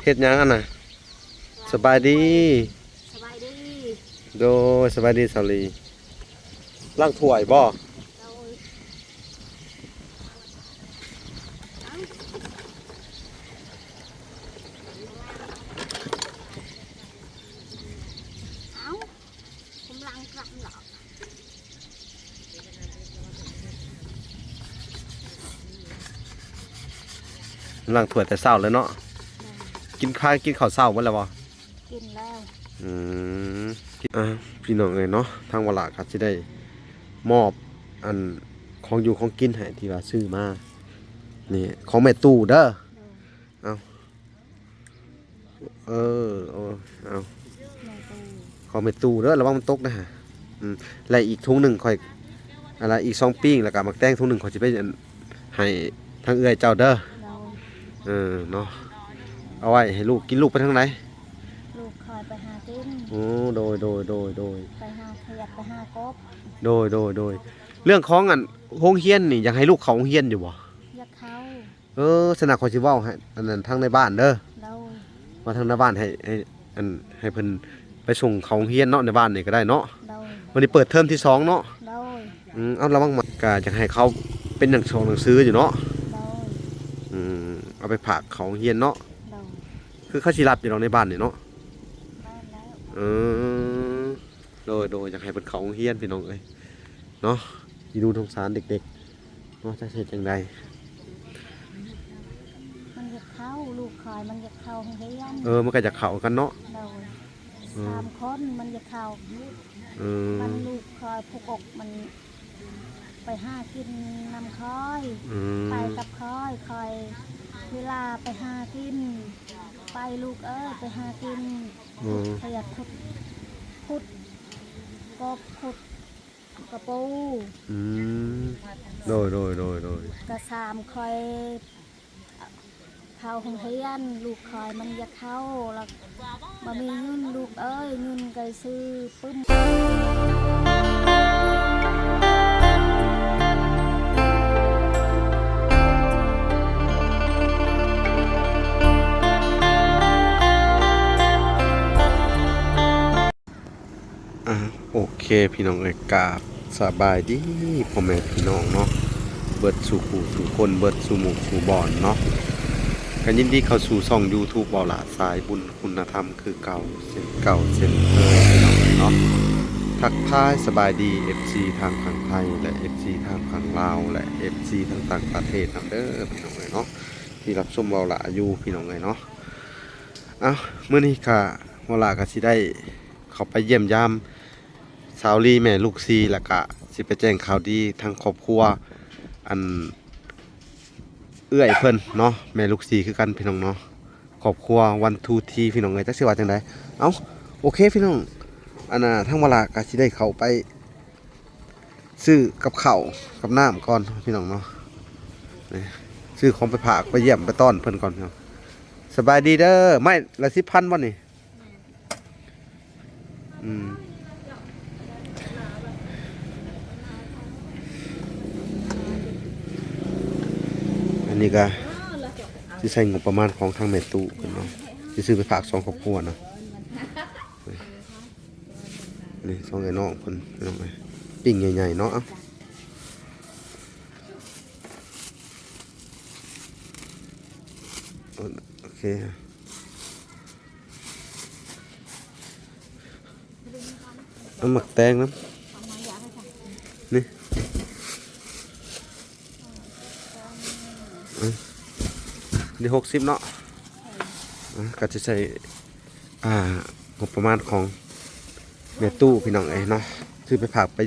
ເຮັດຫຍັງຫັ້ນນະ? ສະບາຍດີ. ສະບາຍດີ. ໂດຍ ສະບາຍດີສາວລີ. ລ້າງຖ້ວຍບໍ່? ໂດຍ. ເອົ້າ ກຳລັງກຳລັງ. ລ້າງຖ້ວຍແຕ່ເຊົ້າເລີຍເນາະ. ກິນ ພາກັນກິນເຂົ້າເຊົ້າເບິດແລ້ວບໍ່? ກິນແລ້ວ. ອືມ ອ່າ ພີ່ນ້ອງເອີຍເນາະ, ທາງວາລະກໍຊິໄດ້ມອບອັນຂອງຢູ່ຂອງກິນໃຫ້ທີ່ວ່າຊື້ມາ. ນີ້ຂອງແມ່ຕູ້ເດີ. ໂດຍ. ເອົາ. ເອີ ເອົາ ເອົາ ຂອງແມ່ຕູ້ເດີ ລະວັງມັນຕົກເດີ. ອືມ ແລະອີກຖົງໜຶ່ງຂ້ອຍ ອັນລະອີກສອງປີ້ງ ລະກະໝາກແຕງຖົງໜຶ່ງ ຂ້ອຍຊິໄປ ອັນ ໃຫ້ທາງເອື້ອຍເຈົ້າເດີ. ໂດຍ. ເອີ ເນາະ ເອົາໄວ້ໃຫ້ລູກກິນ. ລູກໄປທາງໃດ? ລູກຂ້ອຍໄປຫາກິນ. ໂອ້ ໂດຍ ໂດຍ ໂດຍ ໂດຍ. ໄປຫາຂະຫຍັບ ໄປຫາກົບ. ໂດຍ ໂດຍ ໂດຍ. ເລື່ອງຂອງ ອັນ ໂຮງຮຽນນີ້ ຢາກໃຫ້ລູກເຂົ້າໂຮງຮຽນຢູ່ບໍ່? ຢາກເຂົ້າ. ເອີ ຊັ້ນນະ ຂ້ອຍຊິເວົ້າໃຫ້ ອັນນັ້ນ ທາງໃນບ້ານເດີ. ໂດຍ. ວ່າທາງໃນບ້ານໃຫ້ ໃຫ້ ອັນ ໃຫ້ເພິ່ນໄປສົ່ງເຂົ້າໂຮງຮຽນເນາະ ໃນບ້ານນີ້ກໍໄດ້ເນາະ. ໂດຍ. ມື້ນີ້ເປີດເທີມທີສອງເນາະ. ໂດຍ. ອືມ ເອົາ ລະວັງ ມັນກະຢາກໃຫ້ເຂົາເປັນໜັງ ສອນໜັງສືຢູ່ເນາະ. ໂດຍ. ອືມ ເອົາໄປຝາກເຂົ້າໂຮງຮຽນເນາະ. ໂດຍ. ຄືເຂົາຊິຮັບຢູ່ດອກໃນບ້ານນີ້ເນາະ. ແມ່ນແລ້ວ. ເອີ ໂດຍ ໂດຍ ຢາກໃຫ້ເພິ່ນເຂົ້າໂຮງຮຽນ ພີ່ນ້ອງເອີຍເນາະ. ອີດູສົງສານເດັກໆ ເນາະ ຈັກຊິເຮັດຈັ່ງໃດ. ມັນຢາກເຂົ້າ ລູກຂ້ອຍມັນຢາກເຂົ້າໂຮງຮຽນ. ເອີ ມັນກໍຢາກເຂົ້າກັນເນາະ. ໂດຍ. ເອີ ສາມຄົນມັນຢາກເຂົ້າ. ເອີ ມັນລູກຂ້ອຍຜູ້ກົກມັນໄປຫາກິນນຳຂ້ອຍ. ອືມ ໄປກັບຂ້ອຍ ຂ້ອຍເວລາໄປຫາກິນ. ໄປລູກເອີຍ ໄປຫາກິນ. ອືມ ຂ້ອຍຢາກຂຸດ ຂຸດ ກົບ ຂຸດ ກະປູ. ອືມ ໂດຍ ໂດຍ ໂດຍ ໂດຍ. ກະສາມຂ້ອຍເຂົ້າໂຮງຮຽນ ລູກຂ້ອຍມັນຢາກເຂົ້າ ລະບໍ່ມີເງິນ ລູກເອີຍ ເງິນກະຊື້ປຶ້ມ. ອ່າ ໂອເຄ ພີ່ນ້ອງເອີຍ ກາບສະບາຍດີພໍ່ແມ່ພີ່ນ້ອງເນາະ ເບິດສູ່ຜູ້ສູ່ຄົນ ເບິດສູ່ໝູ່ສູ່ບ່ອນເນາະ. ກໍຍິນດີເຂົ້າສູ່ຊ່ອງຢູທູບ ເວົ້າຫຼ້າສາຍບຸນຄຸນນະທຳຄືເກົ່າ ເຊັ່ນເກົ່າເຊັ່ນເຄີຍເນາະ. ທັກທາຍສະບາຍດີເອັຟຊີທາງຝັ່ງໄທ ແລະ ເອັຟຊີທາງຝັ່ງລາວ ແລະ ເອັຟຊີທາງຕ່າງປະເທດນຳເດີ ພີ່ນ້ອງເອີຍເນາະ ທີ່ຮັບຊົມເວົ້າຫຼ້າຢູ່ ພີ່ນ້ອງເອີຍເນາະ. ເອົ້າ ມື້ນີ້ກະ ເວົ້າຫຼ້າກະຊິໄດ້ ເຂົ້າໄປຢ້ຽມຢາມສາວລີແມ່ລູກສີ່ ແລ້ວກະຊິໄປແຈ້ງຂ່າວດີທາງຄອບຄົວ ອັນ ເອື້ອຍເພິ່ນເນາະ ແມ່ລູກສີ່ຄືກັນ ພີ່ນ້ອງເນາະ. ຄອບຄົວວັນທູທີ ພີ່ນ້ອງເອີຍ ຈັກຊິວ່າຈັ່ງໃດ. ເອົ້າ ໂອເຄ ພີ່ນ້ອງ ອັນນ່າ ທາງວາລາກະຊິໄດ້ເຂົ້າໄປຊື້ກັບເຂົ້າກັບນ້ຳກ່ອນ ພີ່ນ້ອງເນາະ. ນີ້ ຊື້ຂອງໄປຝາກໄປຢ້ຽມໄປຕ້ອນເພິ່ນກ່ອນ ພີ່ນ້ອງ. ສະບາຍດີເດີ. ໄມ້ລະສິບພັນບໍ່ນີ້? ອືມ ອັນນີ້ກະຊິໃຊ້ງົບປະມານຂອງທາງແມ່ຕູ້ເພິ່ນເນາະ ຊິຊື້ໄປຝາກສອງຄອບຄົວເນາະ. ນີ້ ສອງເອື້ອຍນ້ອງເພິ່ນ ພີ່ນ້ອງເອີຍ ປີ້ງໃຫຍ່ໆເນາະ. ເອົ້າ ໂອເຄ. ເອົາໝາກແຕງນຳ ນີ້ ນີ້ຫົກສິບເນາະ. ອ່າ ກໍຈະໃຊ້ ອ່າ ງົບປະມານຂອງແມ່ຕູ້ ພີ່ນ້ອງເອີຍເນາະ ຊື້ໄປຝາກໄປ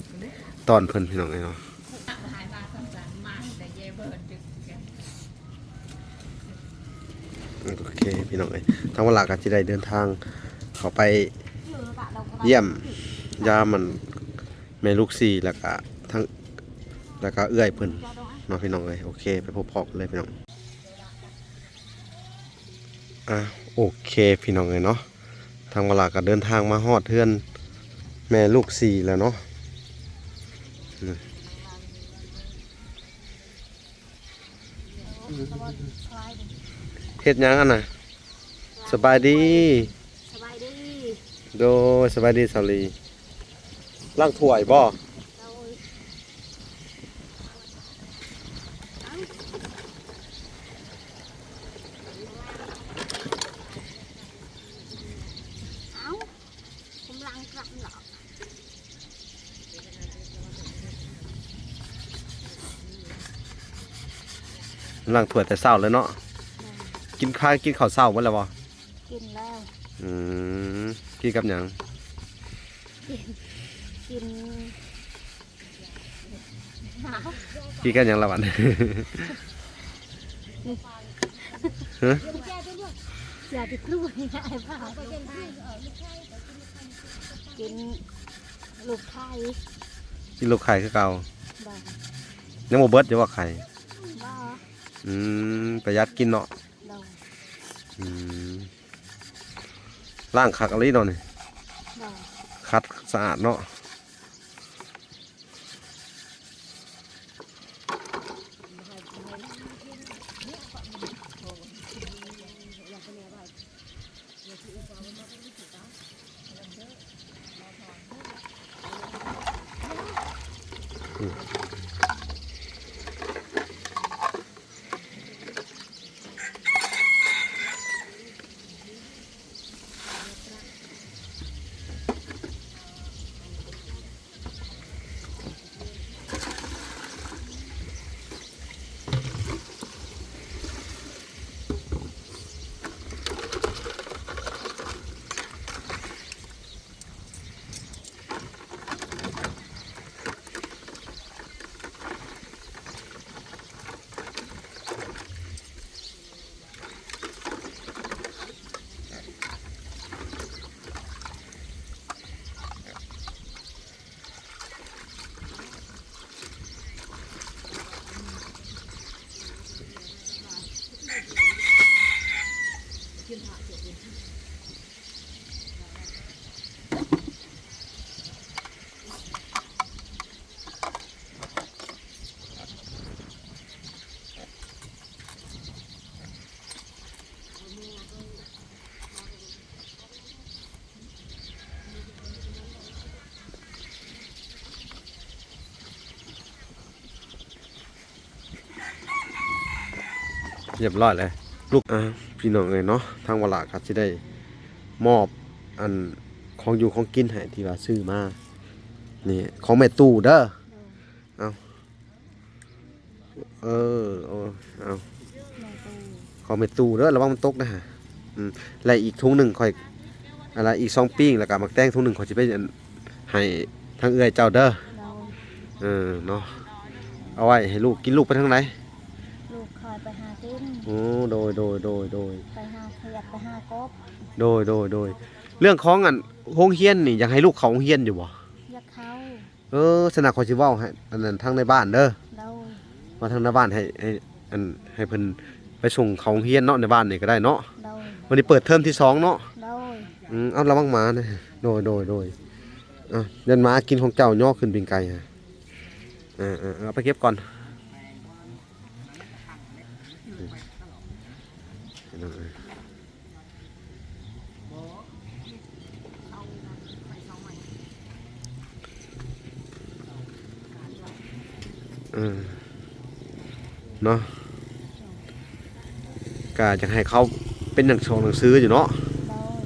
ຕ້ອນເພິ່ນ ພີ່ນ້ອງເອີຍເນາະ. ໂອເຄ ພີ່ນ້ອງເອີຍ ທາງວາລາກໍຊິໄດ້ເດີນທາງເຂົ້າໄປຢ້ຽມຢາມ ອັນ ແມ່ລູກສີ່ ແລ້ວກະທັງ ແລ້ວກະເອື້ອຍເພິ່ນເນາະ ພີ່ນ້ອງເອີຍ. ໂອເຄ ໄປພົບພໍ້ກັນເລີຍ ພີ່ນ້ອງ. ອ່າ ໂອເຄ ພີ່ນ້ອງເອີຍເນາະ ທາງວາລາກໍເດີນທາງມາຮອດເຮືອນແມ່ລູກສີ່ແລ້ວເນາະ. ເຮັດຫຍັງຫັ້ນນະ? ສະບາຍດີ. ສະບາຍດີ. ໂດຍ ສະບາຍດີສາວລີ. ລ້າງຖ້ວຍບໍ່? ໂດຍ. ເອົ້າ ເອົ້າ ກຳລັງກຳລັງ. ລ້າງຖ້ວຍແຕ່ເຊົ້າເລີຍເນາະ. ແມ່ນ. ກິນ ພາກັນກິນເຂົ້າເຊົ້າເບິດແລ້ວບໍ່? ກິນແລ້ວ. ອືມ ກິນກັບຫຍັງ? ກິນ ກິນ ກິນກັບຫຍັງລະບັດ? ຮະ? ຢ່າໄປກລັວ ກິນລູກໄຂ່. ກິນລູກໄຂ່ຄືເກົ່າ? ບໍ່. ຍັງບໍ່ເບິດຢູ່ບໍ່ໄຂ່? ບໍ່. ອືມ ປະຢັດກິນເນາະ. ໂດຍ. ອືມ ລ້າງຄັກອີ່ຫຼີເນາະນີ້. ໂດຍ. ຂັດສະອາດເນາະ. ຮຽບຮ້ອຍແລ້ວລູກ. ອ່າ ພີ່ນ້ອງເອີຍເນາະ ທາງວາລາກໍຊິໄດ້ມອບອັນຂອງຢູ່ຂອງກິນໃຫ້ທີ່ວ່າຊື້ມາ. ນີ້ຂອງແມ່ຕູ້ເດີ. ເອົາ ເອີ ເອົາ ເອົາ ຂອງແມ່ຕູ້ເດີ ລະວັງມັນຕົກນະ. ອືມ ແລະອີກຖົງໜຶ່ງຂ້ອຍ ອັນລະອີກສອງປີ້ງ ລະກະໝາກແຕງຖົງໜຶ່ງ ຂ້ອຍຊິໄປ ອັນ ໃຫ້ທາງເອື້ອຍເຈົ້າເດີ. ໂດຍ. ເອີ ເນາະ ເອົາໄວ້ໃຫ້ລູກກິນ. ລູກໄປທາງໃດ? ລູກຂ້ອຍໄປຫາກິນ. ໂອ້ ໂດຍ ໂດຍ ໂດຍ ໂດຍ. ໄປຫາຂຽດ ໄປຫາກົບ. ໂດຍ ໂດຍ ໂດຍ. ເລື່ອງຂອງ ອັນ ໂຮງຮຽນນີ້ ຢາກໃຫ້ລູກເຂົ້າໂຮງຮຽນຢູ່ບໍ່? ຢາກເຂົ້າ. ເອີ ຊັ້ນນະ ຂ້ອຍຊິເວົ້າໃຫ້ ອັນນັ້ນ ທາງໃນບ້ານເດີ. ໂດຍ. ວ່າທາງໃນບ້ານໃຫ້ ໃຫ້ ອັນ ໃຫ້ເພິ່ນໄປສົ່ງເຂົ້າໂຮງຮຽນເນາະ ໃນບ້ານນີ້ກໍໄດ້ເນາະ. ໂດຍ. ວັນນີ້ເປີດເທີມທີສອງເນາະ. ໂດຍ. ອືມ ເອົາ ລະວັງໝານະ. ໂດຍ ໂດຍ ໂດຍ. ອ່ະ ຢ້ານໝາກິນຂອງເຈົ້າຍໍຂຶ້ນປີ້ງໄກ່. ເອີ ເອີ ເອີ ເອົາໄປເກັບກ່ອນ. ພີ່ນ້ອງເອີຍ ເອີ ເນາະ ກະຢາກໃຫ້ເຂົາເປັນໜັງ ສອນໜັງສືຢູ່ເນາະ. ໂດຍ.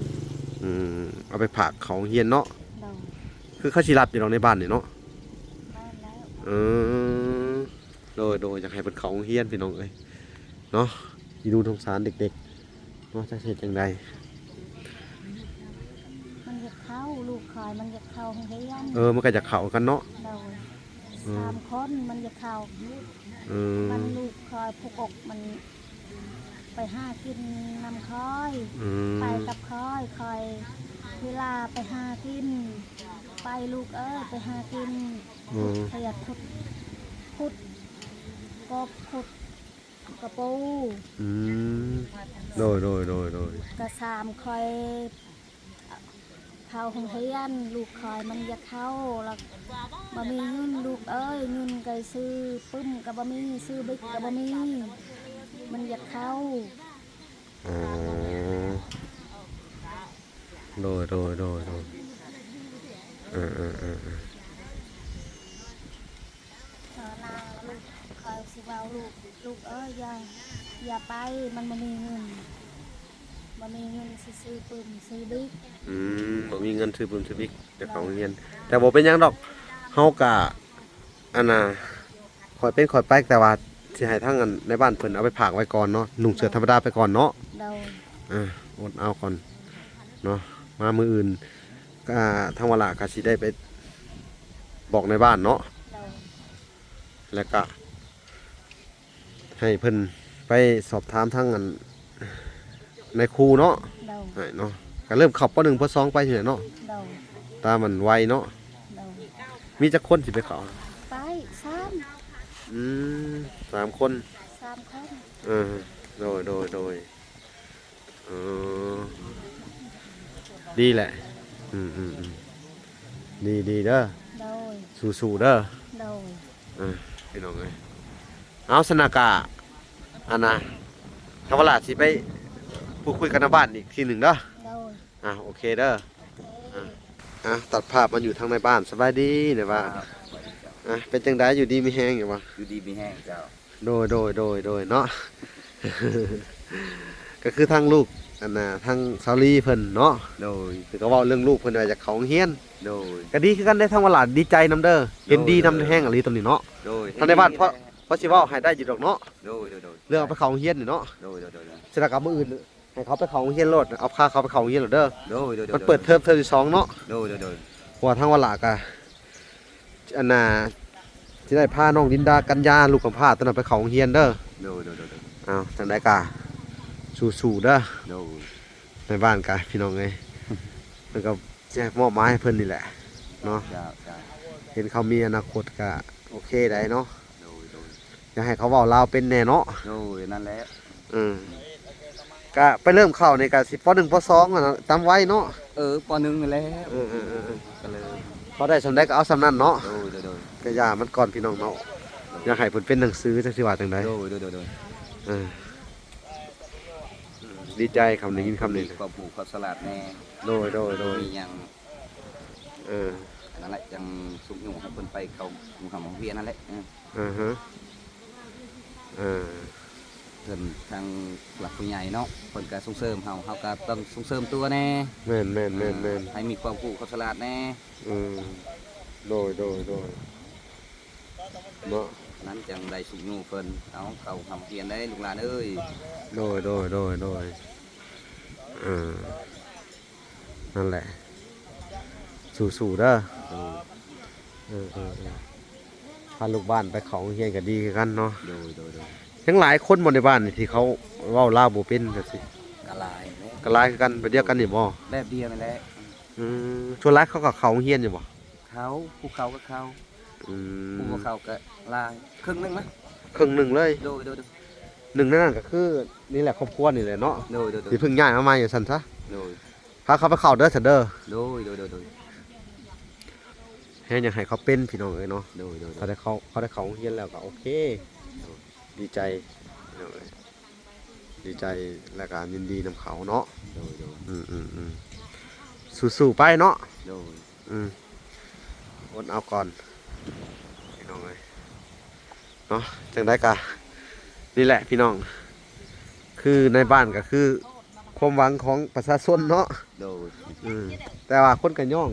ອືມ ເອົາໄປຝາກເຂົາໂຮງຮຽນເນາະ. ໂດຍ. ຄືເຂົາຊິຮັບຢູ່ດອກໃນບ້ານນີ້ເນາະ. ແມ່ນແລ້ວ. ເອີ. ໂດຍ ໂດຍ ຢາກໃຫ້ເພິ່ນເຂົ້າໂຮງຮຽນພີ່ນ້ອງເອີຍເນາະ. ອີດູສົງສານເດັກໆເນາະ ຈັກຊິເຮັດຈັ່ງໃດ. ມັນຢາກເຂົ້າ ລູກຂ້ອຍມັນຢາກເຂົ້າໂຮງຮຽນ. ເອີ ມັນກໍຢາກເຂົ້າຄືກັນເນາະ. ໂດຍ. ເອີ ສາມຄົນມັນຢາກເຂົ້າ. ເອີ ມັນລູກຂ້ອຍຜູ້ກົກມັນ ໄປຫາກິນນຳຂ້ອຍ. ອືມ ໄປກັບຂ້ອຍ ຂ້ອຍເວລາໄປຫາກິນ. ໄປລູກເອີຍ ໄປຫາກິນ. ອືມ ຂຽດ ຂຸດ ຂຸດກົບ ຂຸດກະປູ. ອືມ ໂດຍ ໂດຍ ໂດຍ ໂດຍ. ກະສາມຂ້ອຍ ເຂົ້າໂຮງຮຽນ ລູກຂ້ອຍມັນຢາກເຂົ້າ ລະບໍ່ມີເງິນ ລູກເອີຍ. ເງິນກະຊື້ປຶ້ມກະບໍ່ມີ ຊື້ບິກກະບໍ່ມີ ມັນຢາກເຂົ້າ. ອໍ ໂ ໂດຍ ໂດຍ ໂດຍ ໂດຍ ເອີ ເອີ ເອີ ເອີ ເອີ ເອີ ລາວ ລູກ ຂ້ອຍຊິເວົ້າ ລູກ ລູກເອີຍ ຢ່າ ຢ່າໄປ ມັນບໍ່ມີເງິນ ບໍ່ມີເງິນຊິຊື້ປຶ້ມຊື້ບິກ. ອືມ ບໍ່ມີເງິນຊື້ປຶ້ມຊື້ບິກ ຈະເຂົ້າໂຮງຮຽນ ແຕ່ບໍ່ເປັນຫຍັງດອກ ເຮົາກະ ອັນນ່າ ຄ່ອຍເປັນຄ່ອຍໄປ ແຕ່ວ່າຊິໃຫ້ທາງອັນໃນບ້ານເພິ່ນເອົາໄປຝາກໄວ້ກ່ອນເນາະ ນຸ່ງເສື້ອທຳມະດາໄປກ່ອນເນາະ. ໂດຍ ອ່າ ອົດເອົາກ່ອນເນາະ ມາມື້ອື່ນ ກະ ທາງວາລະກະຊິໄດ້ໄປບອກໃນບ້ານເນາະ. ໂດຍ ແລ້ວກະໃຫ້ເພິ່ນໄປສອບຖາມທາງອັນນາຍຄູເນາະ. ໂດຍ ໃຫ້ເນາະ ກະເລີ່ມເຂົ້າ ປໍໜຶ່ງ ປໍສອງ ໄປນີ້ແຫຼະເນາະ. ໂດຍ ຕາມມັນໄວເນາະ. ໂດຍ ມີຈັກຄົນຊິໄປເຂົ້າ? ໄປສາມ. ອືມ ສາມຄົນ ສາມຄົນ. ເອີ ໂດຍ ໂດຍ ໂດຍ ເອີ ດີແຫຼະ ອືມ ອືມ ອືມ ດີ ດີເດີ. ໂດຍ ສູ້ໆເດີ. ໂດຍ ເອີ ພີ່ນ້ອງເອີຍ ເອົາ ຊັ້ນນະກະ ອັນນ່າ ທາງວາລະຊິໄປພູດຄຸຍກັບນາຍບ້ານອີກທີໜຶ່ງເດີ. ໂດຍ ອ່າ ໂອເຄເດີ. ອ່າ ອ່າ ຕັດພາບມາຢູ່ທາງໃນບ້ານ. ສະບາຍດີນາຍບ້ານ. ອ່າ ເປັນຈັ່ງໃດ ຢູ່ດີມີແຮງຢູ່ບໍ່? ຢູ່ດີມີແຮງເຈົ້າ. ໂດຍ ໂດຍ ໂດຍ ໂດຍເນາະ ກະຄືທາງລູກ ອັນນ່າ ທາງສາວລີເພິ່ນເນາະ. ໂດຍ ເພິ່ນກະເວົ້າເລື່ອງລູກເພິ່ນວ່າຢາກເຂົ້າໂຮງຮຽນ. ໂດຍ ກະດີຄືກັນເດ້ ທາງວາລະດີໃຈນຳເດີ. ໂດຍ ເຫັນດີນຳແຮງອີ່ຫຼີໂຕນີ້ເນາະ. ໂດຍ ທາງໃນບ້ານພໍ ພໍຊິເວົ້າໃຫ້ໄດ້ຢູ່ດອກເນາະ. ໂດຍ ໂດຍ ໂດຍ ເລື່ອງເອົາໄປເຂົ້າໂຮງຮຽນນີ້ເນາະ. ໂດຍ ໂດຍ ໂດຍ ໂດຍ ສະນັ້ນກະມື້ອື່ນ ໃຫ້ເຂົາໄປເຂົ້າໂຮງຮຽນໂລດ ເອົາພາເຂົາໄປເຂົ້າໂຮງຮຽນໂລດເດີ. ໂດຍ ໂດຍ ໂດຍ ມັນເປີດເທີມເທີມທີສອງເນາະ. ໂດຍ ໂດຍ ໂດຍ ເພາະວ່າທາງວາລະກະ ອັນນ່າ ຊິໄດ້ພານ້ອງລິນດາ ກັນຍາ ລູກກຳພ້າໂຕນັ້ນໄປເຂົ້າໂຮງຮຽນເດີ. ໂດຍ ໂດຍ ໂດຍ ໂດຍ ເອົາ ຈັ່ງໃດກະສູ້ໆເດີ. ໂດຍ ໃນບ້ານກະ ພີ່ນ້ອງເອີຍ ເພິ່ນກະຊິໃຫ້ມອບໝາຍໃຫ້ເພິ່ນນີ້ແຫຼະເນາະ. ເຈົ້າ ເຈົ້າ ເຫັນເຂົາມີອະນາຄົດກະໂອເຄໄດ໋ເນາະ. ໂດຍ ໂດຍ ຢາກໃຫ້ເຂົາເວົ້າລາວເປັນແດ່ເນາະ. ໂດຍ ນັ້ນແຫຼະ. ເອີ ກະໄປເລີ່ມເຂົ້ານີ້ກະຊິ ປໍໜຶ່ງ ປໍສອງ ຫັ້ນນະ ຕາມໄວເນາະ. ເອີ ປໍໜຶ່ງນີ້ແຫຼະ. ເອີ ເອີ ເອີ ເອີ ກະເລີຍ ພໍໄດ້ສ່ຳໃດກະເອົາສ່ຳນັ້ນເນາະ. ໂດຍ ໂດຍ ໂດຍ ກະຢ່າມັນກ່ອນພີ່ນ້ອງເນາະ. ໂດຍ ຢາກໃຫ້ເພິ່ນເປັນໜັງສື ຈັກຊິວ່າຈັ່ງໃດ. ໂດຍ ໂດຍ ໂດຍ ໂດຍ ເອີ ດີໃຈຄຳໄດ້ຍິນຄຳນີ້ ມີຄວາມຮູ້ຄວາມສະຫຼາດແດ່. ໂດຍ ໂດຍ ໂດຍ ມີຫຍັງ ເອີ ນັ້ນແຫຼະ ຈັ່ງຊຸກຍູ້ໃຫ້ເພິ່ນໄປເຂົ້າໂຮງຮ່ຳໂຮງຮຽນນັ້ນແຫຼະ. ເອີ ອາຮະ ເອີ ເພິ່ນທາງຜູ້ຫຼັກຜູ້ໃຫຍ່ເນາະ ເພິ່ນກະສົ່ງເສີມເຮົາ ເຮົາກະຕ້ອງສົ່ງເສີມຕົວແດ່. ແມ່ນໆໆໆ ໃຫ້ມີຄວາມຮູ້ຄວາມສະຫຼາດແດ່. ອືມ ໂດຍ ໂດຍ ໂດຍ ເນາະ ນັ້ນຈັ່ງໄດ້ຊຸກຍູ້ເພິ່ນ ເອົາເຂົ້າຮ່ຳຮຽນໄດ້ລູກຫຼານເອີຍ. ໂດຍ ໂດຍ ໂດຍ ໂດຍ ເອີ ນັ້ນແຫຼະ ສູ້ໆເດີ. ໂດຍ ເອີໆໆ ພາລູກບ້ານໄປເຂົ້າໂຮງຮຽນກະດີຄືກັນເນາະ. ໂດຍ ໂດຍ ໂດຍ ຍັງຫຼາຍຄົນບໍ່ໃນບ້ານນີ້ທີ່ເຂົາເວົ້າລາວບໍ່ເປັນຈັ່ງຊີ້? ກະຫຼາຍແຫຼະ ກະຫຼາຍຄືກັນ ແບບດຽວກັນນີ້ບໍ່? ແບບດຽວນັ້ນແຫຼະ. ອືມ ສ່ວນຫຼາຍເຂົາກະເຂົ້າໂຮງຮຽນຢູ່ບໍ່? ເຂົ້າ ຜູ້ເຂົ້າກະເຂົ້າ. ອືມ ຜູ້ບໍ່ເຂົ້າກະຫຼາຍ ເຄິ່ງໜຶ່ງນະ ເຄິ່ງໜຶ່ງເລີຍ. ໂດຍ ໂດຍ ໂດຍ ໜຶ່ງໃນນັ້ນກະຄືນີ້ແຫຼະ ຄອບຄົວນີ້ແຫຼະເນາະ. ໂດຍ ໂດຍ ໂດຍ ທີ່ເພິ່ງຍ້າຍມາໃໝ່ວ່າຊັ້ນຊະ. ໂດຍ ພາເຂົາໄປເຂົ້າເດີຊັ້ນເດີ. ໂດຍ ໂດຍ ໂດຍ ໂດຍ ແຮງຢາກໃຫ້ເຂົາເປັນພີ່ນ້ອງເອີຍເນາະ. ໂດຍ ໂດຍ ໂດຍ ເຂົາໄດ້ເຂົ້າ ເຂົາໄດ້ເຂົ້າໂຮງຮຽນແລ້ວກະໂອເຄ. ໂດຍ ດີໃຈພີ່ນ້ອງເອີຍ ດີໃຈ ແລະກະຍິນດີນຳເຂົາເນາະ. ໂດຍ ໂດຍ ອືມໆໆ ສູ້ໆໄປເນາະ. ໂດຍ ອືມ ອົດເອົາກ່ອນພີ່ນ້ອງເອີຍເນາະ. ຈັ່ງໃດກະນີ້ແຫຼະພີ່ນ້ອງ ຄືໃນບ້ານກະຄືຄວາມຫວັງຂອງປະຊາຊົນເນາະ. ໂດຍ ອືມ ແຕ່ວ່າຄົນກະຍ້ອງ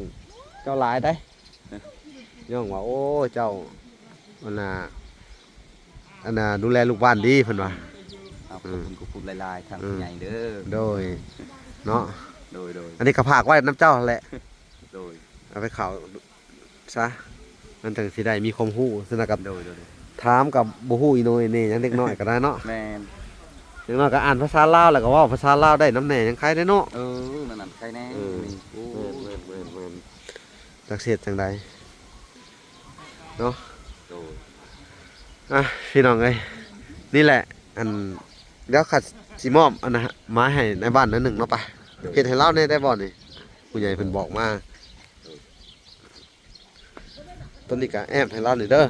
ເຈົ້າຫຼາຍໃດ໋ ຍ້ອງວ່າ ໂອ້ ເຈົ້າ ອັນນ່າ ອັນນ່າ ດູແລລູກບ້ານດີເພິ່ນວ່າ. ເອົາ ອືມ ຂອບຄຸນຂອບຄຸນຫຼາຍໆ ທາງ ອືມ ຜູ້ໃຫຍ່ເດີ. ໂດຍ ເນາະ ໂດຍ ໂດຍ ອັນນີ້ກະຝາກໄວ້ນຳເຈົ້າຫັ້ນແຫຼະ. ໂດຍ ເອົາໄປເຂົ້າຊະ ມັນຈັ່ງຊິໄດ້ມີຄວາມຮູ້ຊັ້ນນະ. ກັບ ໂດຍ ໂດຍ ໂດຍ ຖາມກະບໍ່ຮູ້ອີໂນອີເນຫຍັງ ເດັກນ້ອຍກະໄດ້ເນາະ. ແມ່ນ ເດັກນ້ອຍກະອ່ານພາສາລາວ ແລ້ວກະເວົ້າພາສາລາວໄດ້ນຳແດ່ ຍັງໄຄແດ່ເນາະ. ເອີ ນັ້ນໆ ໄຄແດ່. ເອີ ໂອ້ ແມ່ນໆໆໆ ຈັກຊິເຮັດຈັ່ງໃດເນາະ. ໂດຍ ອ່ະ ພີ່ນ້ອງເອີຍ ນີ້ແຫຼະ ອັນ ດຽວຂ້າຊິມອບ ອັນນະ ມາໃຫ້ນາຍບ້ານໜ້ອຍໜຶ່ງເນາະ. ໄປ ໂດຍ ເຮັດໃຫ້ລາວແດ່ໄດ້ບໍ່ນີ້? ຜູ້ໃຫຍ່ເພິ່ນບອກມາ. ໂດຍ ໂຕນີ້ກະແອ້ມໃຫ້ລາວນີ້ເດີ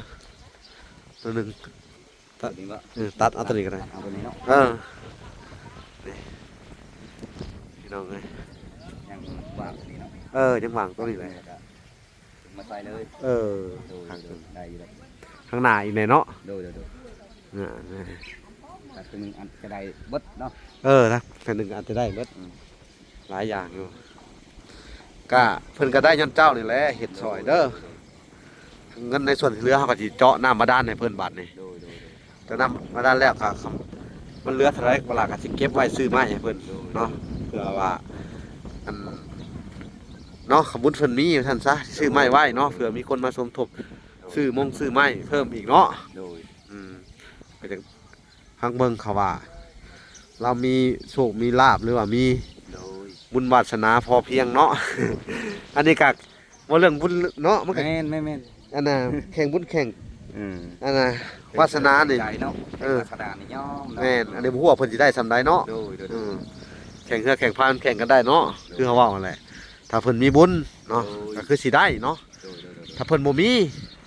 ໂຕໜຶ່ງ. ຕັດ ເອີ ຕັດເອົາໂຕນີ້ກະໄດ້ ເອົາໂຕນີ້ເນາະ. ເອີ ນີ້ ພີ່ນ້ອງເອີຍ ຍັ ວາງຕົວນີ້ເນາະ ເອີ ຍັງວາງຕົວນີ້ແຫຼະ ແລ້ວກໍມາໃສ່ເລີຍ ເອີ ໂດຍ ຄັກ ໂດຍ ໄດ້ຢູ່ດອກ ຂ້າງໜ້າອີກແດ່ເນາະ ໂດຍ ໂດຍ ໂດຍ ອ່າ ຖ້າຄືໜຶ່ງອາດຈະໄດ້ເບິດເນາະ ເອີ ຖ້າຄືໜຶ່ງອາດຈະໄດ້ເບິດ ອືມ ຫຼາຍຢ່າງຢູ່ ກະເພິ່ນກະໄດ້ຍ້ອນເຈົ້ານີ້ແຫຼະເຮັດຊ່ອຍເດີ ເງິນໃນສ່ວນທີ່ເຫຼືອເຮົາກະຊິເຈາະນ້ຳບາດານໃຫ້ເພິ່ນບາດນີ້ ໂດຍ ໂດຍ ໂດຍ ເຈາະນ້ຳບາດານແລ້ວກະ ມັນເຫຼືອເທົ່າໃດ ເວລາກະຊິເກັບໄວ້ຊື້ໄມ້ໃຫ້ເພິ່ນ ໂດຍ ເນາະ ເພື່ອວ່າ ອັນ ເນາະ ຄຳບຸນເພິ່ນມີວ່າຊັ້ນຊະ ຊື້ໄມ້ໄວ້ເນາະ ເພື່ອມີຄົນມາສົມທົບ ໂດຍ ຊື້ມົງຊື້ໄມ້ເພີ່ມອີກເນາະ ໂດຍ ອືມ ກະຈະ ຟັງເບິ່ງເຂົາວ່າ ລາວມີໂຊກມີລາບ ຫຼືວ່າມີ ໂດຍ ບຸນວາດສະໜາພໍພຽງເນາະ ອັນນີ້ກະເວົ້າເລື່ອງບຸນເນາະ ມັນກະ ແມ່ນໆໆ ອັນນ່າ ແຂ່ງບຸນແຂ່ງ ເອີ ອັນນ່າ ວາດສະໜານີ້ ເອີ ວາດສະໜານີ້ຍອມເນາະ ແມ່ນ ອັນນີ້ບໍ່ຮູ້ວ່າເພິ່ນຊິໄດ້ສ່ຳໃດເນາະ ໂດຍໆໆ ເອີ ແຂ່ງເຮືອແຂ່ງພາຍແຂ່ງກັນໄດ້ເນາະ ໂດຍ ຄືເຮົາເວົ້າຫັ້ນແຫຼະ ຖ້າເພິ່ນມີບຸນເນາະ ໂດຍ ກະຄືຊິໄດ້ເນາະ ໂດຍໆໆ ຖ້າເພິ່ນບໍ່ມີ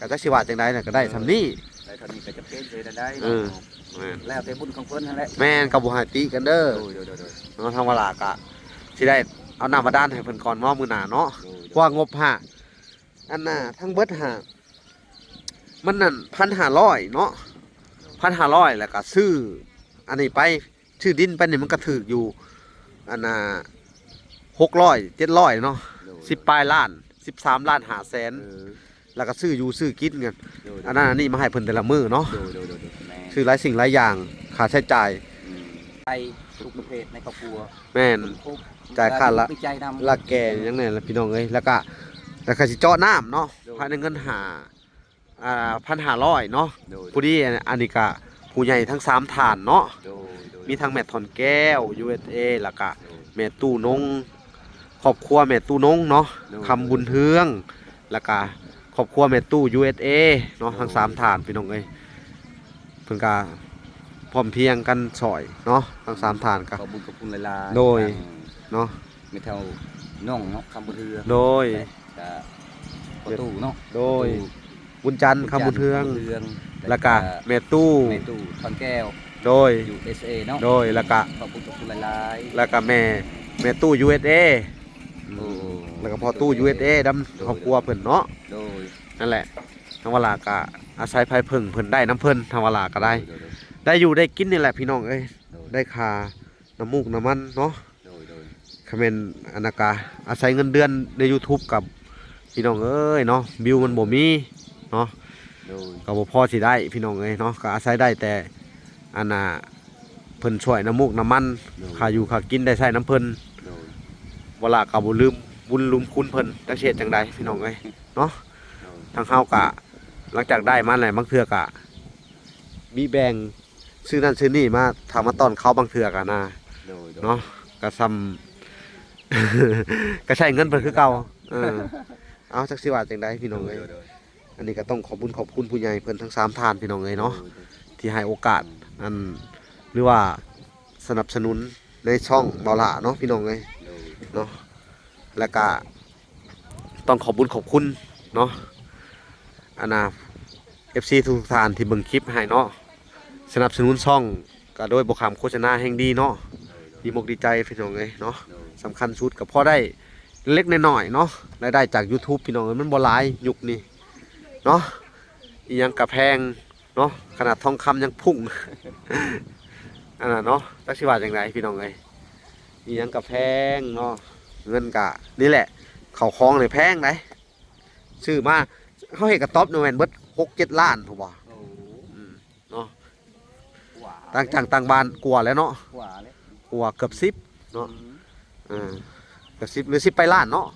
ກະຈັກຊິວ່າຈັ່ງໃດນະ ກະໄດ້ສ່ຳນີ້ ໄດ້ເທົ່ານີ້ກະຈຳເປັນຊິເຮັດແນວໃດ ເອີ ເນາະ ແມ່ນ ແລ້ວແຕ່ບຸນຂອງເພິ່ນຫັ້ນແຫຼະ ແມ່ນ ກະບໍ່ໃຫ້ຕິກັນເດີ ໂດຍໆໆ ເນາະ ທາງວາລາກະຊິໄດ້ເອົານ້ຳບາດານໃຫ້ເພິ່ນກ່ອນເນາະ ມື້ໜ້າເນາະ ໂດຍໆ ເພາະວ່າງົບຫາ ອັນນ່າ ທັງເບິດຫາ ມັນນັ້ນ ພັນຫ້າຮ້ອຍເນາະ ພັນຫ້າຮ້ອຍ ແລ້ວກະຊື້ອັນນີ້ໄປ ຊື້ດິນໄປນີ້ມັນກະຖືກຢູ່ ອັນນ່າ ຫົກຮ້ອຍ ເຈັດຮ້ອຍເນາະ ໂດຍ ສິບປາຍລ້ານ ສິບສາມລ້ານຫ້າແສນ ເອີ ແລ້ວກະຊື້ຢູ່ຊື້ກິນກັນ ໂດຍໆ ອັນນັ້ນອັນນີ້ມາໃຫ້ເພິ່ນແຕ່ລະມື້ເນາະ ໂດຍໆໆ ແມ່ນ ຊື້ຫຼາຍສິ່ງຫຼາຍຢ່າງ ຄ່າໃຊ້ຈ່າຍ ອືມ ໃຊ້ທຸກປະເພດໃນຄອບຄົວ ແມ່ນ ຄົບ ຈ່າຍຄ່າລະ ລາກແກ່ຫຍັງແດ່ລະພີ່ນ້ອງເອີຍ ແລ້ວກະ ແລ້ວກະຊິເຈາະນ້ຳເນາະ ໂດຍ ພາຍໃນເງິນຫ້າ ອ່າ ພັນຫ້າຮ້ອຍເນາະ ໂດຍ ພໍດີ ອັນນີ້ກະຜູ້ໃຫຍ່ທັງສາມທ່ານເນາະ ໂດຍໆ ມີທັງແມ່ທ່ອນແກ້ວ ຢູເອສເອ ແລ້ວກະ ໂດຍ ແມ່ຕູ້ນົງ ຄອບຄົວແມ່ຕູ້ນົງເນາະ ໂດຍ ຄຳບຸນເຮືອງ ແລ້ວກະຄອບຄົວແມ່ຕູ້ ຢູເອສເອ ເນາະ ໂດຍ ທັງສາມທ່ານພີ່ນ້ອງເອີຍ ເພິ່ນກະພ້ອມພຽງກັນຊ່ອຍເນາະ ທັງສາມທ່ານກະ ຂໍບຸນຂອບຄຸນຫຼາຍໆ ໂດຍ ທາງ ເນາະ ແມ່ເຖົ້ານ້ອງເນາະ ຄຳບຸນເຮືອງ ໂດຍ ແລະກະພໍ່ຕູ້ເນາະ ໂດຍ ພໍ່ຕູ້ ບຸນຈັນ ບຸນຈັນ ຄຳບຸນເຮືອງ ຄຳບຸນເຮືອງ ແລ້ວກະ ແລ້ວກະແມ່ຕູ້ ແມ່ຕູ້ທອງແກ້ວ ໂດຍ ຢູເອສເອ ເນາະ ໂດຍ ແລ້ວກະ ຂອບຄຸນ ຂອບຄຸນຫຼາຍໆ ແລ້ວກະແມ່ ແມ່ຕູ້ ຢູເອສເອ ໂອ້ ແລ້ວກະພໍ່ຕູ້ ຢູເອສເອ ນຳ ໂດຍ ຄອບຄົວເພິ່ນເນາະ ໂດຍ ນັ້ນແຫຼະ ທາງວາລາກະອາໄສໄພເພິ່ງເພິ່ນໄດ້ນຳເພິ່ນ ທາງວາລາກະໄດ້ ໂດຍໆໆ ໄດ້ຢູ່ໄດ້ກິນນີ້ແຫຼະພີ່ນ້ອງເອີຍ ໂດຍ ໄດ້ຄ່ານ້ຳມູກນ້ຳມັນເນາະ ໂດຍໆ ຄັນແມ່ນອັນນະກະອາໄສເງິນເດືອນໃນຢູທູບກັບ ພີ່ນ້ອງເອີຍເນາະ ວິວມັນບໍ່ມີເນາະ ໂດຍ ກະບໍ່ພໍຊິໄດ້ພີ່ນ້ອງເອີຍເນາະ ກະອາໄສໄດ້ແຕ່ອັນນ່າ ເພິ່ນຊ່ວຍນ້ຳມູກນ້ຳມັນ ໂດຍ ຄ່າຢູ່ຄ່າກິນໄດ້ໃຊ້ນຳເພິ່ນ ໂດຍ ວາລາກະບໍ່ລືມບຸນລືມຄຸນເພິ່ນ ຈັກຊິເຮັດຈັ່ງໃດພີ່ນ້ອງເອີຍເນາະ ໂດຍ ທາງເຮົາກະ ຫຼັງຈາກໄດ້ມາແລ້ວ ບາງເທື່ອກະມີແບ່ງ ຊື້ນັ້ນຊື້ນີ້ມາ ຖ້າມາຕ້ອນເຂົາບາງເທື່ອກະນະ ໂດຍໆ ເນາະ ກະສ່ຳ ກະໃຊ້ເງິນເພິ່ນຄືເກົ່າ ເອີ ເອົາ ຈັກຊິວ່າຈັ່ງໃດພີ່ນ້ອງເອີຍ ໂດຍໆໆ ອັນນີ້ກະຕ້ອງຂອບບຸນຂອບຄຸນຜູ້ໃຫຍ່ເພິ່ນທັງສາມທ່ານພີ່ນ້ອງເອີຍເນາະ ໂດຍໆ ທີ່ໃຫ້ໂອກາດ ອືມ ອັນ ຫຼືວ່າສະໜັບສະໜູນໃນຊ່ອງເບົາຫຼ້າເນາະພີ່ນ້ອງເອີຍ ໂດຍ ເນາະ ແລ້ວກະ ຕ້ອງຂອບບຸນຂອບຄຸນເນາະ ອັນນ່າ ເອັຟຊີ ທຸກໆທ່ານທີ່ເບິ່ງຄລິບໃຫ້ເນາະ ສະໜັບສະໜູນຊ່ອງກະໂດຍບໍ່ຂາມໂຄສະນາແຫ່ງດີເນາະ ດີມົກດີໃຈພີ່ນ້ອງເອີຍເນາະ ໂດຍ ສຳຄັນສຸດກະພໍໄດ້ເລັກໆນ້ອຍໆເນາະ ລາຍໄດ້ຈາກຢູທູບພີ່ນ້ອງເອີຍ ມັນບໍ່ຫຼາຍຍຸກນີ້ເນາະ ອີ່ຫຍັງກະແພງ ເນາະ ຂະໜາດທອງຄຳຍັງພຸ້ງ ອັນນັ້ນເນາະ ຈັກຊິວ່າຈັ່ງໃດພີ່ນ້ອງເອີຍ ອີ່ຫຍັງກະແພງເນາະ ເງິນກະນີ້ແຫຼະ ເຂົ້າຂອງນີ້ແພງໃດ໋ ຊື້ມາ ເຮົາເຮັດກະຕ໊ອບນີ້ແມ່ນເບິດຫົກເຈັດລ້ານພຸ້ນບໍ່ ໂອ້ ອືມ ເນາະ ກວ່າ ຕ່າງຈັ່ງຕ່າງບ້ານກວ່າແລ້ວເນາະ ກວ່າແລ້ວ ກວ່າເກືອບສິບເນາະ ອືມ ເອີ ເກືອບສິບ ຫຼື ສິບປາຍລ້ານເນາະ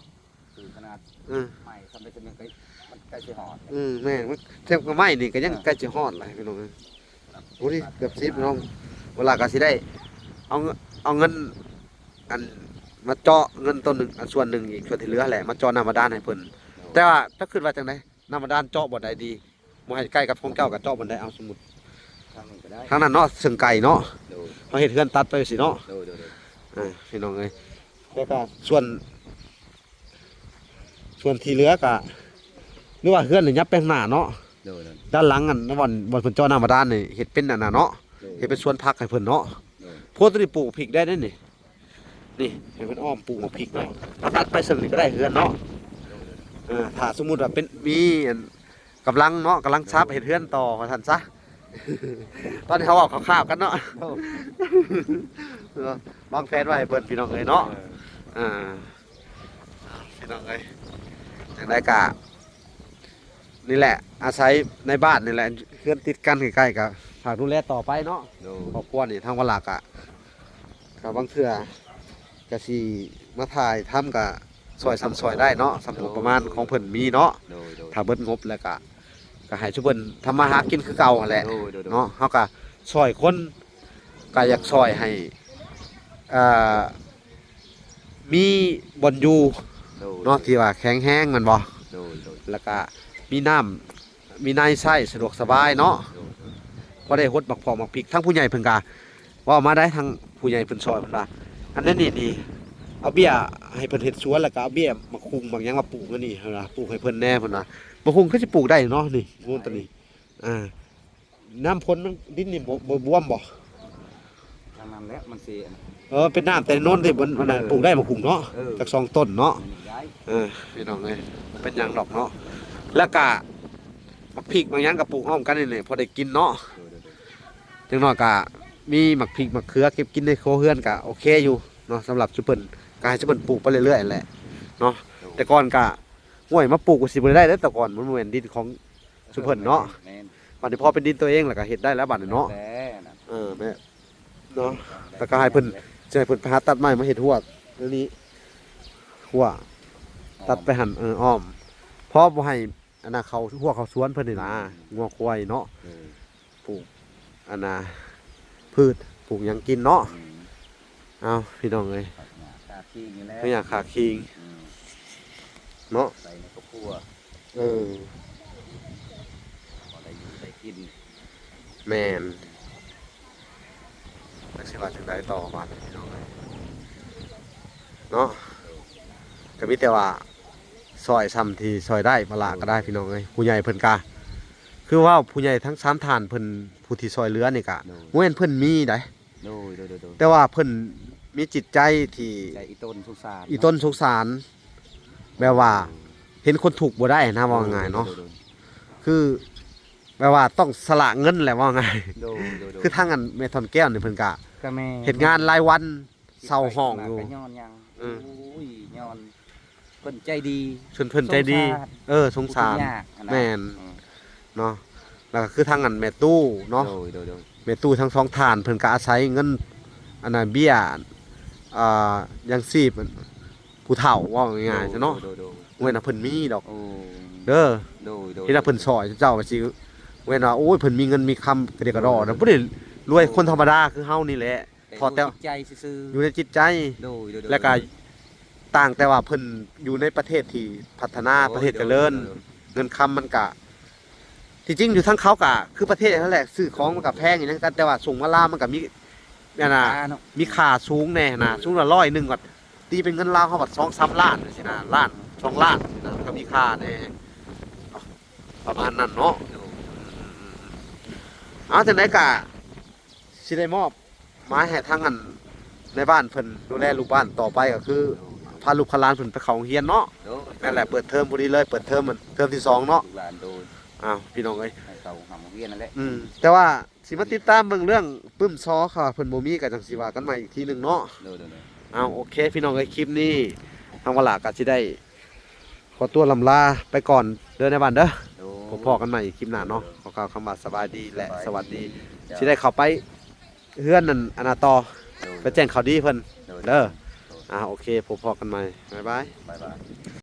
ຄືຂະໜາດ ເອີ ໄມ້ສ່ຳໃດສ່ຳໜຶ່ງກະ ມັນໃກ້ຊິຮອດ ອືມ ແມ່ນ ມັນ ແຕ່ໄມ້ນີ້ກະຍັງ ເອີ ໃກ້ຊິຮອດແລ້ວພີ່ນ້ອງເອີຍ ໂອ້ຍ ເກືອບສິບພີ່ນ້ອງ ວາລາກະຊິໄດ້ເອົາ ເອົາເງິນ ອັນ ມາເຈາະເງິນໂຕໜຶ່ງ ອັນສ່ວນໜຶ່ງອີກ ສ່ວນທີ່ເຫຼືອແຫຼະ ມາເຈາະນ້ຳບາດານໃຫ້ເພິ່ນ ໂດຍ ແຕ່ວ່າເຈົ້າຄິດວ່າຈັ່ງໃດ ນ້ຳບາດານເຈາະບ່ອນໃດດີ ບໍ່ໃຫ້ໃກ້ກັບຂອງເຈົ້າກະເຈາະບ່ອນໃດ ເອົາ ສົມມຸດ ທາງນີ້ກະໄດ້ ທາງນັ້ນເນາະ ເຊິ່ງໄກເນາະ ໂດຍ ເຮົາເຮັດເຮືອນຕັດໄປຊີ້ເນາະ ໂດຍໆໆ ເອີ ພີ່ນ້ອງເອີຍ ແລ້ວກະສ່ວນ ສ່ວນທີ່ເຫຼືອກະ ຫຼືວ່າເຮືອນນີ້ຫຍັບໄປຂ້າງໜ້າເນາະ ໂດຍໆ ດ້ານຫຼັງອັນ ບ່ອນ ບ່ອນເພິ່ນເຈາະນ້ຳບາດານນີ້ ເຮັດເປັນອັນນັ້ນເນາະ ໂດຍ ເຮັດເປັນສວນຜັກໃຫ້ເພິ່ນເນາະ ໂດຍ ໂພດໂຕນີ້ປູກພິກໄດ້ເດ້ນີ້ ນີ້ໃຫ້ເພິ່ນອ້ອມປູກໝາກພິກເນາະ ຕັດໄປເຊິ່ງນີ້ກໍໄດ້ເຮືອນເນາະ. ເອີ ຖ້າສົມມຸດວ່າເປັນ ມີອັນກຳລັງເນາະ ກຳລັງສັບເຮັດເຮືອນຕໍ່ວ່າຊັ້ນຊະ. ຕອນນີ້ເຮົາເວົ້າຄ່າວໆກັນເນາະ ວາງແຜນໄວ້ໃຫ້ເພິ່ນ ພີ່ນ້ອງເອີຍເນາະ. ເອີ ອ່າ ພີ່ນ້ອງເອີຍ ຈັ່ງໃດກະ ນີ້ແຫຼະ ອາໄສໃນບ້ານນີ້ແຫຼະ ເຮືອນຕິດກັນໃກ້ໆ ກະຝາກດູແລຕໍ່ໄປເນາະ. ໂດຍ ຄອບຄົວນີ້ທາງວາລາກະ ກະບາງເທື່ອກະຊິມາຖ່າຍທຳ ກະຊ່ອຍສ່ຳຊ່ອຍໄດ້ເນາະ ສ່ຳງົບປະມານຂອງເພິ່ນມີເນາະ. ໂດຍ ໂດຍ ຖ້າເບິດງົບແລ້ວກະ ກະໃຫ້ຊຸມເພິ່ນທຳມາຫາກິນຄືເກົ່າຫັ້ນແຫຼະ. ໂດຍ ໂດຍ ໂດຍ ເນາະ ເຮົາກະຊ່ອຍຄົນ ກະຢາກຊ່ອຍໃຫ້ ເອີ ມີບ່ອນຢູ່ ໂດຍ ເນາະ ທີ່ວ່າແຂງແຮງແມ່ນບໍ່? ໂດຍ ໂດຍ ແລ້ວກະມີນ້ຳ ມີໃນໃຊ້ສະດວກສະບາຍເນາະ. ໂດຍ ໂດຍ ພໍໄດ້ຫົດໝາກພອກໝາກພິກ. ທາງຜູ້ໃຫຍ່ເພິ່ນກະເວົ້າມາໄດ້ ທາງຜູ້ໃຫຍ່ເພິ່ນຊ່ອຍເພິ່ນວ່າ ອັນນັ້ນນີ້ ນີ້ ເອົາເບ້ຍໃຫ້ເພິ່ນເຮັດສວນ ແລ້ວກະເອົາເບ້ຍໝາກຫຸ່ງໝາກຫຍັງມາປູກອັນນີ້ ເພິ່ນວ່າ ປູກໃຫ້ເພິ່ນແດ່ ເພິ່ນວ່າ. ໝາກຫຸ່ງຄືຊິປູກໄດ້ເນາະ ນີ້ ໂອ້ ໂຕນີ້ ອ່າ ນ້ຳຝົນມັນ ດິນນີ້ບໍ່ ບໍ່ບວມບໍ່? ທາງນັ້ນແຫຼະມັນຊິ ເອີ ເປັນນ້ຳແຕ່ໂນ້ນທີ່ມັນ ເອີ ປູກໄດ້ໝາກຫຸ່ງເນາະ. ເອີ ຈັກສອງຕົ້ນເນາະ. ໄດ້ ເອີ ພີ່ນ້ອງເອີຍ ບໍ່ເປັນຫຍັງດອກເນາະ. ແລ້ວກະໝາກພິກໝາກຫຍັງກະປູກພ້ອມກັນນີ້ແຫຼະ ພໍໄດ້ກິນເນາະ. ໂດຍ ໂດຍ ໂດຍ ຢ່າງໜ້ອຍກະມີໝາກພິກໝາກເຂືອເກັບກິນໃນຄົວເຮືອນກະໂອເຄຢູ່ເນາະ. ສຳລັບຊຸມເພິ່ນ ກະໃຫ້ຊຸມເພິ່ນປູກໄປເລື້ອຍໆແຫຼະເນາະ. ໂດຍ ແຕ່ກ່ອນກະ ໂອ້ຍ ມາປູກກໍຊິບໍ່ໄດ້ເດ້ ແຕ່ກ່ອນມັນບໍ່ແມ່ນດິນຂອງຊຸມເພິ່ນເນາະ. ແມ່ນ ບັດນີ້ພໍເປັນດິນຕົວເອງແລ້ວກໍເຮັດໄດ້ແລ້ວບັດນີ້ເນາະ. ເອີ ແມ່ນເນາະ ແລ້ວກໍໃຫ້ເພິ່ນ ຊິໃຫ້ເພິ່ນໄປຫາຕັດໄມ້ມາເຮັດຮົ້ວ ແນວນີ້ ຮົ້ວ ອ້ອມ ຕັດໄປຫັ້ນ ເອີ ອ້ອມ ພໍບໍ່ໃຫ້ ອັນນ່າ ເຂົ້າຮົ້ວເຂົ້າສວນເພິ່ນນີ້ນະ ອືມ ງົວຄວາຍເນາະ. ເອີ ປູກ ອັນນ່າ ພືດ ປູກຫຍັງກິນເນາະ. ອືມ ເອົາ ພີ່ນ້ອງເອີຍ ຂາຄີງນີ້ແຫຼະ ພະຍາຄາຄີງ ອືມ ເນາະ ໃສ່ໃນຄອບຄົວ. ເອີ ພໍໄດ້ຢູ່ໄດ້ກິນ. ແມ່ນ ຈັກຊິວ່າຈັ່ງໃດຕໍ່ບາດນີ້ ພີ່ນ້ອງເອີຍ ເນາະ. ກໍມີແຕ່ວ່າຊ່ອຍຊ່ຳທີ່ຊ່ອຍໄດ້ ບໍ່ຫຼາກໍໄດ້ ໂດຍ ພີ່ນ້ອງເອີຍ. ຜູ້ໃຫຍ່ເພິ່ນກະ ຄືເວົ້າ ຜູ້ໃຫຍ່ທັງສາມທ່ານເພິ່ນ ຜູ້ທີ່ຊ່ອຍເຫຼືອນີ້ກະ ໂດຍ ບໍ່ແມ່ນເພິ່ນມີໃດ ໂດຍ ໂດຍ ໂດຍ ໂດຍ ແຕ່ວ່າເພິ່ນມີຈິດໃຈທີ່ ໃຈອີ່ຕົນສົງສານ ອີ່ຕົນສົງສານ ແບບວ່າ ໂດຍ ເຫັນຄົນທຸກບໍ່ໄດ້ນະ ເວົ້າງ່າຍໆເນາະ ໂດຍ ໂດຍ ໂດຍ ຄືແບບວ່າຕ້ອງສະຫຼະເງິນແຫຼະ ເວົ້າງ່າຍ ໂດຍ ໂດຍ ໂດຍ ຄືທາງອັນແມ່ທ່ອນແກ້ວນີ້ເພິ່ນກະ ກະແມ່ນ ເຮັດງານລາຍວັນ ເຊົ່າຫ້ອງຢູ່ ເຮັດໄປກໍຍ້ອນຫຍັງ ເອີ ໂອ້ຍ ຍ້ອນ ເພິ່ນໃຈດີ ເພິ່ນ ເພິ່ນໃຈດີ ສົງສານ ເອີ ສົງສານ ທຸກຍາກຫັ້ນນະ ແມ່ນ ອືມ ເນາະ. ແລ້ວກໍຄືທາງອັນແມ່ຕູ້ເນາະ ໂດຍ ໂດຍ ໂດຍ ແມ່ຕູ້ທັງສອງທ່ານ ເພິ່ນກໍອາໄສເງິນ ອັນນ່າ ເບ້ຍ ອ່າ ຍັງຊີບ ຜູ້ເຖົ້າ ເວົ້າງ່າຍໆ ໂດຍ ຊະເນາະ ໂດຍ ໂດຍ ໂດຍ ບໍ່ແມ່ນວ່າເພິ່ນມີດອກ ໂອ້ ເດີ ໂດຍ ໂດຍ ເຫັນວ່າເພິ່ນຊ່ອຍເຈົ້າວ່າຊິ ບໍ່ແມ່ນວ່າ ໂອ້ຍ ເພິ່ນມີເງິນມີຄຳກະດຽກກະດໍ້ ໂດຍ ບໍ່ໄດ້ລວຍ ໂດຍ ຄົນທຳມະດາຄືເຮົານີ້ແຫຼະ ແຕ່ ພໍແຕ່ ຢູ່ໃນຈິດໃຈ ຢູ່ໃນຈິດໃຈ ໂດຍ ໂດຍ ໂດຍ ແລ້ວກະ ຕ່າງແຕ່ວ່າເພິ່ນຢູ່ໃນປະເທດທີ່ພັດທະນາ ໂດຍ ປະເທດຈະເລີນ ໂດຍ ໂດຍ ເງິນຄຳມັນກະ ທີ່ຈິງຢູ່ທາງເຂົາກະຄືປະເທດຫັ້ນແຫຼະ ຊື້ຂອງມັນກະແພງອີ່ຫຍັງກັນ ແຕ່ວ່າສົ່ງມາລາວມັນກະມີ ອັນນ່າ ລາຄາເນາະ ມີຄ່າສູງແດ່ນະ ໂດຍ ສູງລະຮ້ອຍໜຶ່ງ ບັດຕີເປັນເງິນລາວເຮົາບັດສອງສາມລ້ານຈັ່ງຊີ້ນະ ລ້ານສອງລ້ານນະ ມັນກະມີຄ່າແດ່ ປະມານນັ້ນເນາະ ໂດຍ ເອົາ ຈັ່ງໃດກະ ຊິໄດ້ມອບໝາຍໃຫ້ທາງອັນໃນບ້ານເພິ່ນດູແລລູກບ້ານຕໍ່ໄປ ກໍຄື ໂດຍ ພາລູກພາຫຼານເພິ່ນໄປເຂົ້າໂຮງຮຽນເນາະ ໂດຍ ນັ້ນແຫຼະ ເປີດເທີມພໍດີເລີຍ ເປີດເທີມ ເທີມທີສອງເນາະ ລູກຫຼານ ໂດຍ ອ້າວ ພີ່ນ້ອງເອີຍ ໃຫ້ເຂົ້າໂຮງຮຽນນັ້ນແຫຼະ ອືມ ແຕ່ວ່າຊິມາຕິດຕາມເບິ່ງເລື່ອງປຶ້ມຊໍ ຖ້າວ່າເພິ່ນບໍ່ມີກໍຈັ່ງຊິວ່າກັນໃໝ່ອີກທີໜຶ່ງເນາະ ໂດຍ ໂດຍ ໂດຍ ອ້າວ ໂອເຄ ພີ່ນ້ອງເອີຍ ຄລິບນີ້ທາງວາລາກໍຊິໄດ້ ຂໍຕົວລ່ຳລາໄປກ່ອນເດີນາຍບ້ານເດີ ໂດຍ ພົບພໍ້ກັນໃໝ່ຄລິບໜ້າເນາະ ໂດຍ ຂໍກ່າວຄຳວ່າສະບາຍດີ ແລະ ສະຫວັດດີ ເຈົ້າ ຊິໄດ້ເຂົ້າໄປເຮືອນນັ້ນອັນນ່າຕໍ່ ໂດຍ ໄປແຈ້ງຂ່າວດີເພິ່ນ ໂດຍ ເດີ ໂດຍ ອ່າ ໂອເຄ ພົບພໍ້ກັນໃໝ່ ບາຍບາຍ ບາຍບາຍ.